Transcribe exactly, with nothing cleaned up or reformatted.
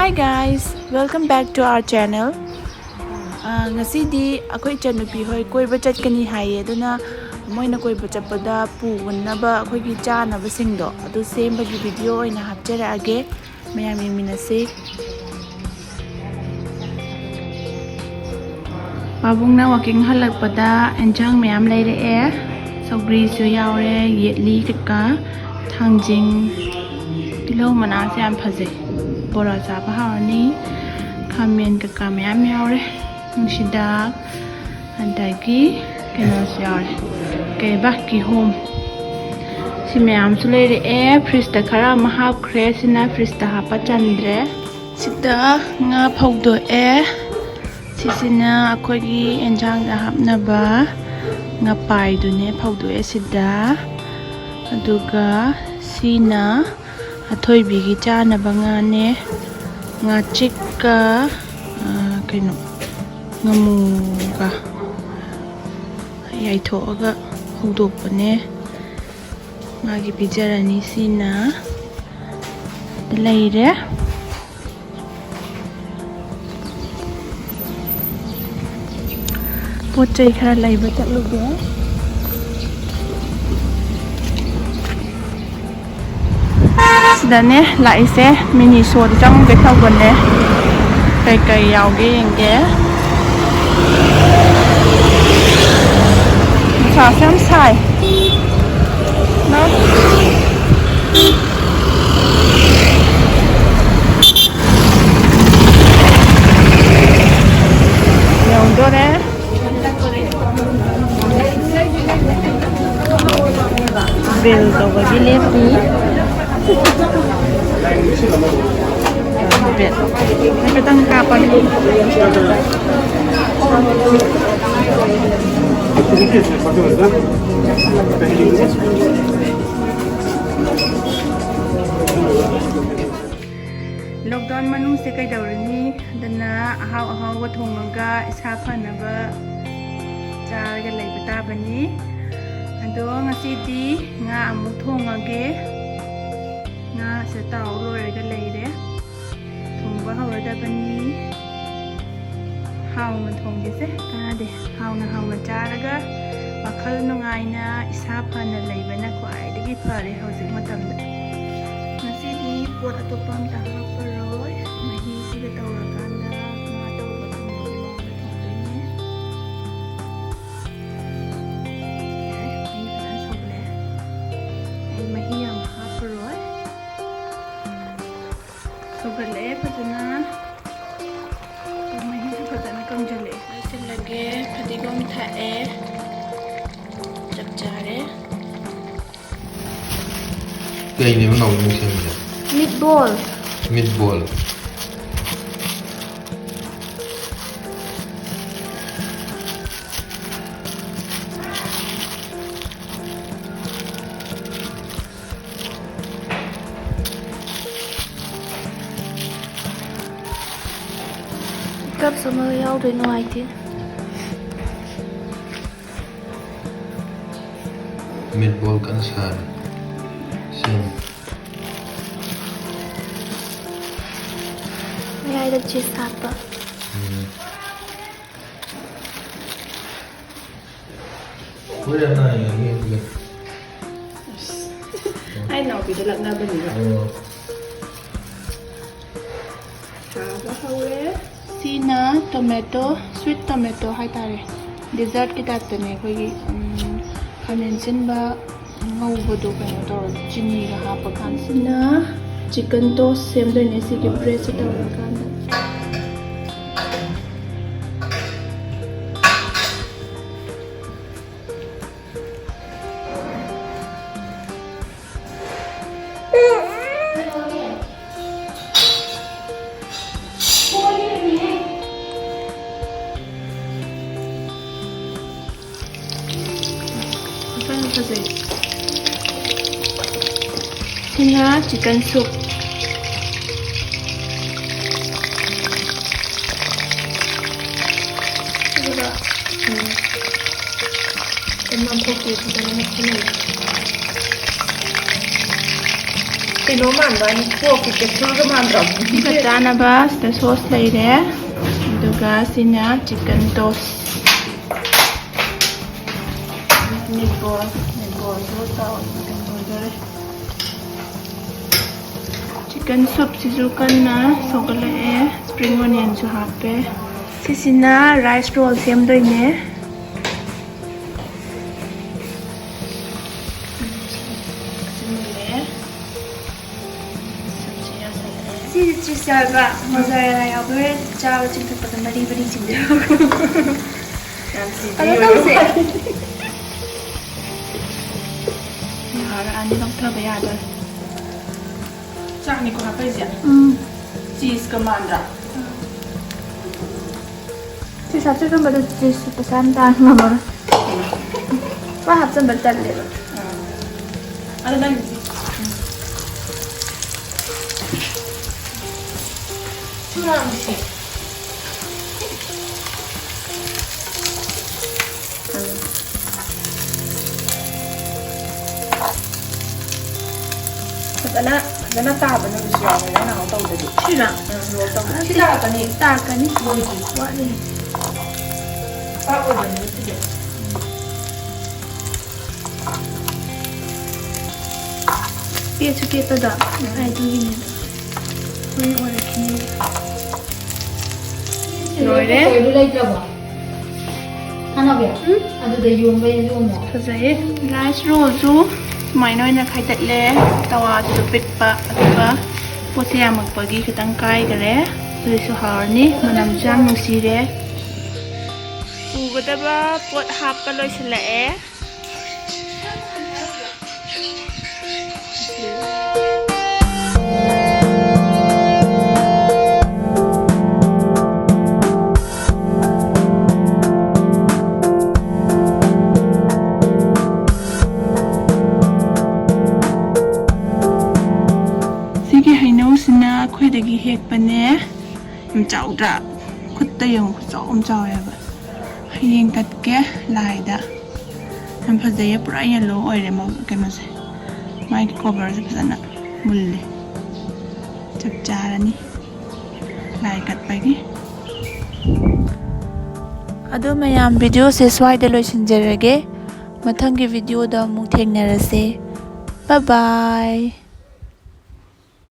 Hi guys, welcome back to our channel. ꯑꯥ, ꯉꯁꯤꯗꯤ ꯑꯩꯈꯣꯏ ꯏꯆꯟꯅꯨꯄꯤ ꯍꯣꯏ ꯀꯣꯏꯕ ꯆꯠꯀꯅꯤ ꯍꯥꯏꯌꯦ, ꯑꯗꯨꯅ ꯃꯣꯏꯅ ꯀꯣꯏꯕ ꯆꯠꯄꯗ ꯄꯨꯅꯕ ꯑꯩꯈꯣꯏꯒꯤ ꯆꯥꯅꯕꯁꯤꯡꯗꯣ ꯑꯗꯨ ꯁꯦꯝꯕꯒꯤ ꯚꯤꯗꯤꯑꯣ ꯑꯣꯏꯅ ꯍꯥꯞꯆꯔꯛꯑꯒꯦ, ꯃꯌꯥꯝ ꯌꯦꯡꯃꯤꯟꯅꯁꯦ꯫ ꯄꯥꯕꯨꯡꯅ ꯋꯥꯀꯤꯡ ꯍꯜꯂꯛꯄꯗ ꯑꯦꯟꯁꯥꯡ ꯃꯌꯥꯝ ꯂꯩꯔꯛꯑꯦ꯫ ꯁꯧꯒ꯭ꯔꯤꯁꯨ ꯌꯥꯎꯔꯦ, ꯌꯦꯠꯂꯤ ꯀꯩꯀꯥ, ꯊꯥꯡꯖꯤꯡ, ꯇꯤꯜꯍꯧ ꯃꯅꯥꯁꯦ ꯌꯥꯝ ꯐꯖꯩ꯫ ꯕꯣꯔꯥ ꯆꯥꯕ ꯍꯥꯎꯔꯅꯤ꯫ ꯈꯥꯃꯦꯟ ꯀꯩꯀꯥ ꯃꯌꯥꯝ ꯌꯥꯎꯔꯦ꯫ ꯅꯨꯡꯁꯤꯗꯥꯛ, ꯑꯗꯒꯤ ꯀꯩꯅꯣꯁꯨ ꯌꯥꯎꯔꯦ꯫ ꯀꯩꯕ? ꯀꯤꯍꯣꯝ꯫ ꯁꯤ ꯃꯌꯥꯝꯁꯨ ꯂꯩꯔꯛꯑꯦ꯫ ꯐ꯭ꯔꯤꯖꯇ ꯈꯔ ꯑꯃ ꯍꯥꯞꯈ꯭ꯔꯦ꯫ ꯁꯤꯅ ꯐ꯭ꯔꯤꯖꯇ ꯍꯥꯞꯄ ꯆꯟꯗ꯭ꯔꯦ꯫ ꯁꯤꯗ ꯉꯥ ꯐꯧꯗꯣꯛꯑꯦ꯫ ꯁꯤꯁꯤꯅ ꯑꯩꯈꯣꯏꯒꯤ ꯑꯦꯟꯁꯥꯡꯗ ꯍꯥꯞꯅꯕ ꯉꯄꯥꯏꯗꯨꯅꯦ ꯐꯧꯗꯣꯛꯑꯦ ꯁꯤꯗ꯫ ꯑꯗꯨꯒ ꯁꯤꯅ ꯑꯊꯣꯏꯕꯤꯒꯤ ꯆꯥꯅꯕ ꯉꯥꯅꯦ꯫ ꯉꯥꯆꯤꯛꯀ, ꯑ, ꯀꯩꯅꯣ, ꯉꯥꯃꯨꯒ ꯌꯥꯏꯊꯣꯛꯑꯒ ꯍꯧꯗꯣꯛꯄꯅꯦ꯫ ꯃꯥꯒꯤ ꯄꯤꯖꯔꯅꯤ꯫ ꯁꯤꯅ ꯂꯩꯔꯦ꯫ ꯄꯣꯠ ꯆꯩ ꯈꯔ ꯂꯩꯕ ꯆꯠꯂꯨꯒꯦ꯫ ꯁꯤꯗꯅꯦ ꯂꯥꯛꯏꯁꯦ, ꯃꯤꯅꯤꯁꯣꯗ ꯆꯪꯉꯨꯒꯦ ꯇꯧꯕꯅꯦ꯫ ꯀꯩꯀꯩ ꯌꯥꯎꯒꯦ ꯌꯦꯡꯒꯦ꯫ ꯅꯨꯡꯁꯥꯁꯦ ꯌꯥꯝ ꯁꯥꯏ꯫ ꯅꯣ? ꯌꯧꯗꯣꯔꯦ꯫ ꯕꯤꯜ ꯇꯧꯕꯒꯤ ꯂꯦꯞꯄꯤ꯫ ꯕꯤꯜ ꯍꯥꯏꯐꯦꯠꯇꯪ ꯀꯥꯞꯄꯒꯦ꯫ ꯂꯣꯛꯗꯥꯎꯟ ꯃꯅꯨꯡꯁꯦ ꯀꯩꯗꯧꯔꯨꯅꯤ? ꯑꯗꯨꯅ ꯑꯍꯥꯎ ꯑꯍꯥꯎꯕ ꯊꯣꯡꯉꯒ ꯏꯁꯥ ꯐꯅꯕ ꯆꯥꯔꯒ ꯂꯩꯕ ꯇꯥꯕꯅꯤ꯫ ꯑꯗꯣ ꯉꯁꯤꯗꯤ ꯉꯥ ꯑꯃꯨꯛ ꯊꯣꯡꯉꯒꯦ꯫ ꯉꯥꯁꯦ ꯇꯥꯎ ꯂꯣꯏꯔꯒ ꯂꯩꯔꯦ꯫ ꯊꯨꯝ ꯍꯧꯔꯗꯕꯅꯤ꯫ ꯍꯥꯎꯅ ꯊꯣꯡꯒꯦꯁꯦ, ꯀꯥꯟꯅꯗꯦ꯫ ꯍꯥꯎꯅ ꯍꯥꯎꯅ ꯆꯥꯔꯒ ꯋꯥꯈꯜ ꯅꯨꯡꯉꯥꯏꯅ ꯏꯁꯥ ꯐꯅ ꯂꯩꯕꯅ ꯈ꯭ꯋꯥꯏꯗꯒꯤ ꯐꯔꯦ ꯍꯧꯖꯤꯛ ꯃꯇꯝꯗ꯫ ꯉꯁꯤꯗꯤ ꯄꯣꯠ ꯑꯇꯣꯞꯄ ꯑꯝꯇ ꯍꯥꯞꯄꯔꯣꯏ꯫ ꯃꯍꯤꯁꯤꯒ ꯇꯧꯔꯀꯥꯟꯗ ꯉꯥ ꯇꯧꯕ ꯊꯣꯡꯕꯒꯤ ꯃꯑꯣꯡꯗ ꯊꯣꯡꯗꯣꯏꯅꯦ꯫ ꯌꯥꯔꯦ, ꯃꯍꯤ ꯐꯖꯅ ꯁꯧꯒꯠꯂꯛꯑꯦ꯫ ꯑꯩ ꯃꯍꯤ ꯌꯥꯝ ꯍꯥꯞꯄꯔꯣꯏ꯫ ꯁꯧꯒꯠꯂꯛꯑꯦ ꯐꯖꯅ꯫ ꯃꯍꯤꯁꯨ ꯐꯖꯅ ꯀꯪꯁꯤꯜꯂꯛꯑꯦ꯫ ꯂꯣꯏꯁꯤꯜꯂꯒꯦ꯫ ꯐꯗꯤꯒꯣꯝ ꯊꯥꯛꯑꯦ꯫ ꯆꯞ ꯆꯥꯔꯦ꯫ ꯀꯩꯅꯦꯕ ꯅꯥꯎꯕꯤꯅ ꯁꯦꯝꯃꯤꯁꯦ? Meatball꯫ Meatball꯫ Cups ꯑꯃꯒ ꯌꯥꯎꯗꯣꯏ ꯅꯨꯡꯉꯥꯏꯇꯦ꯫ Meatball ꯀꯟꯅ ꯁꯥꯔꯤ꯫ ꯁꯦꯝ꯫ ꯃꯌꯥꯏꯗ cheese ꯍꯥꯞꯄ꯫ ꯎꯝ꯫ ꯍꯣꯔꯦꯟ ꯑꯅꯥ ꯑꯌꯦꯛ ꯌꯦꯡꯒꯦ꯫ ꯑꯩ ꯏꯅꯥꯎꯄꯤꯗ ꯂꯛꯅꯕꯅꯤꯕ꯫ ꯑꯣ꯫ ꯁꯥꯕ ꯍꯧꯔꯦ꯫ ꯁꯤꯅ tomato, sweet tomato ꯍꯥꯏꯇꯥꯔꯦ꯫ Dessertꯀꯤ typeꯇꯅꯦ ꯑꯩꯈꯣꯏꯒꯤ, ꯎꯝ, ꯈꯥꯃꯦꯟ ꯑꯁꯤꯟꯕ ꯉꯧꯕꯗꯣ ꯀꯩꯅꯣ ꯇꯧꯔꯒ ꯆꯤꯅꯤꯒ ꯍꯥꯞꯄꯀꯥꯟꯗ꯫ ꯁꯤꯅ chicken toast ꯁꯦꯝꯗꯣꯏꯅꯦ ꯁꯤꯒꯤ breadꯁꯦ ꯇꯧꯔꯀꯥꯟꯗ꯫ ꯐꯖꯅ ꯐꯖꯩ꯫ ꯁꯤꯅ chicken soup꯫ ꯑꯗꯨꯒ, ꯎꯝ, ꯆꯅꯝ ꯀꯣꯛꯄꯤ ꯐꯖꯅ ꯃꯦꯠꯁꯤꯜꯂꯒ꯫ ꯀꯩꯅꯣ ꯃꯥꯟꯕ ꯍꯥꯏꯅꯤ, ꯀꯣꯛꯀꯤ ꯀꯦꯞꯁꯨꯜꯒ ꯃꯥꯟꯗ꯭ꯔꯣ? ꯁꯤꯒ ꯆꯥꯅꯕ ꯁꯤꯗ ꯁꯣꯁ ꯂꯩꯔꯦ, ꯑꯗꯨꯒ ꯁꯤꯅ ꯆꯤꯀꯟ ꯇꯣꯁ꯫ ꯃꯤꯠꯕꯣꯜ, ꯃꯤꯠꯕꯣꯜꯁꯨ ꯇꯧꯔꯦ꯫ ꯆꯤꯀꯟ ꯁꯨꯞꯁꯤꯁꯨ ꯀꯟꯅ ꯁꯧꯒꯠꯂꯛꯑꯦ, ꯁ꯭ꯄ꯭ꯔꯤꯡ ꯑꯣꯅꯤꯌꯟꯁꯨ ꯍꯥꯞꯄꯦ꯫ ꯁꯤꯁꯤꯅ ꯔꯥꯏꯁ ꯔꯣꯜ ꯁꯦꯝꯗꯣꯏꯅꯦ꯫ ꯁꯤꯁꯦ ꯆꯤꯁ ꯌꯥꯎꯕ ꯃꯣꯖꯥꯔꯦꯂꯥ ꯌꯥꯎꯕ ꯍꯣꯔꯦꯟ ꯆꯥꯕ ꯆꯤꯡꯊꯣꯛꯄꯗ ꯃꯔꯤ ꯃꯔꯤ ꯆꯤꯡꯊꯣꯛ꯫ ꯌꯥꯝ ꯁꯤꯖꯤ ꯀꯩꯅꯣ ꯑꯣꯏꯔꯣ꯫ ꯇꯧꯁꯦ꯫ ꯌꯥꯔꯛꯑꯅꯤ, ꯂꯧꯊꯕ ꯌꯥꯗꯣꯔꯦ꯫ ꯆꯥꯛꯅꯤꯀꯣ ꯍꯥꯞꯄꯛꯏꯁꯦ꯫ ꯎꯝ꯫ ꯆꯤꯁꯀ ꯃꯥꯟꯗ꯭ꯔꯥ? ꯆꯤꯁ ꯍꯥꯞꯆꯤꯜꯂꯝꯕꯗꯨ ꯆꯤꯁ ꯄꯩꯁꯥ ꯌꯥꯝ ꯇꯥꯡꯉꯝꯃꯔꯣꯏ꯫ ꯄꯨꯔꯥ ꯍꯥꯞꯆꯤꯟꯕ ꯇꯜꯂꯦꯕ꯫ ꯑꯥ꯫ ꯑꯗꯣ ꯅꯪ ꯁꯨꯔꯥꯡꯁꯤ꯫ ꯐꯖꯅ, ꯐꯖꯅ ꯇꯥꯕ ꯅꯨꯃꯤꯠꯁꯨ ꯌꯥꯎꯕꯅꯦ, ꯅꯪ ꯅꯍꯥꯟ ꯇꯧꯕꯗꯗꯤ꯫ ꯁꯤꯔꯥ? ꯎꯝ, ꯔꯣꯜ ꯇꯧꯕ꯫ ꯁꯤ ꯇꯥꯔꯛꯀꯅꯤ꯫ ꯇꯥꯔꯛꯀꯅꯤ꯫ ꯂꯣꯏꯗ꯭ꯔꯤ꯫ ꯋꯥꯠꯂꯤ꯫ ꯄꯥꯛ ꯑꯣꯏꯕꯅꯦ ꯁꯤꯗꯤ꯫ ꯄꯦꯠꯁꯨ ꯄꯦꯠꯄꯗꯣ꯫ ꯎꯝ꯫ ꯑꯗꯨꯒꯤꯅꯦ꯫ ꯐꯨꯔꯤ ꯑꯣꯏꯔꯛꯈꯤꯅꯤ꯫ ꯂꯣꯏꯔꯦ꯫ ꯂꯩꯇ꯭ꯔꯕꯣ? ꯊꯥꯅꯕ? ꯎꯝ? ꯑꯗꯨꯗ ꯌꯣꯝꯕ ꯌꯣꯝꯃꯣ꯫ ꯐꯖꯩꯌꯦ꯫ ꯔꯥꯏꯁ ꯔꯣꯜꯁꯨ ꯁꯨꯃꯥꯏꯅ ꯑꯣꯏꯅ ꯈꯥꯏꯗꯠꯂꯦ꯫ ꯇꯋꯥꯗꯨꯁꯨ ꯄꯤꯛꯄ, ꯑꯗꯨꯒ ꯄꯣꯠꯁꯦ ꯌꯥꯝꯃꯛꯄꯒꯤ ꯈꯤꯇꯪ ꯀꯥꯏꯈꯔꯦ꯫ ꯑꯗꯨꯁꯨ ꯍꯥꯎꯔꯅꯤ, ꯃꯅꯝꯁꯨ ꯌꯥꯝ ꯅꯨꯡꯁꯤꯔꯦ꯫ ꯄꯨꯒꯗꯕ ꯄꯣꯠ ꯍꯥꯞꯄ ꯂꯣꯏꯁꯤꯜꯂꯛꯑꯦ꯫ ꯁꯤꯒꯤ ꯍꯩꯅꯧꯁꯤꯅ ꯑꯩꯈꯣꯏꯗꯒꯤ ꯍꯦꯛꯄꯅꯦ꯫ ꯌꯥꯝ ꯆꯥꯎꯗ꯭ꯔꯥ? ꯈꯨꯠꯇ ꯌꯦꯡꯉꯨ, ꯈꯨꯠꯆꯥꯎ ꯑꯃ ꯆꯥꯎꯋꯦ ꯍꯥꯏꯕ꯫ ꯍꯌꯦꯡ ꯀꯠꯀꯦ ꯂꯥꯏꯗ꯫ ꯌꯥꯝ ꯐꯖꯩꯌꯦ, ꯄꯨꯔꯥ ꯌꯦꯜꯂꯣ ꯑꯣꯏꯔꯦ ꯃ-, ꯀꯩꯅꯣꯁꯦ, ꯃꯥꯒꯤ ꯀꯣꯕꯔꯁꯦ ꯐꯖꯅ꯫ ꯃꯨꯜꯂꯦ꯫ ꯆꯞ ꯆꯥꯔꯅꯤ ꯂꯥꯏ ꯀꯠꯄꯒꯤ꯫ ꯑꯗꯣ ꯃꯌꯥꯝ, ꯚꯤꯗꯤꯑꯣꯁꯦ ꯁ꯭ꯋꯥꯏꯗ ꯂꯣꯏꯁꯤꯟꯖꯔꯒꯦ꯫ ꯃꯊꯪꯒꯤ ꯚꯤꯗꯤꯑꯣꯗ ꯑꯃꯨꯛ ꯊꯦꯡꯅꯔꯁꯦ꯫ Bye bye꯫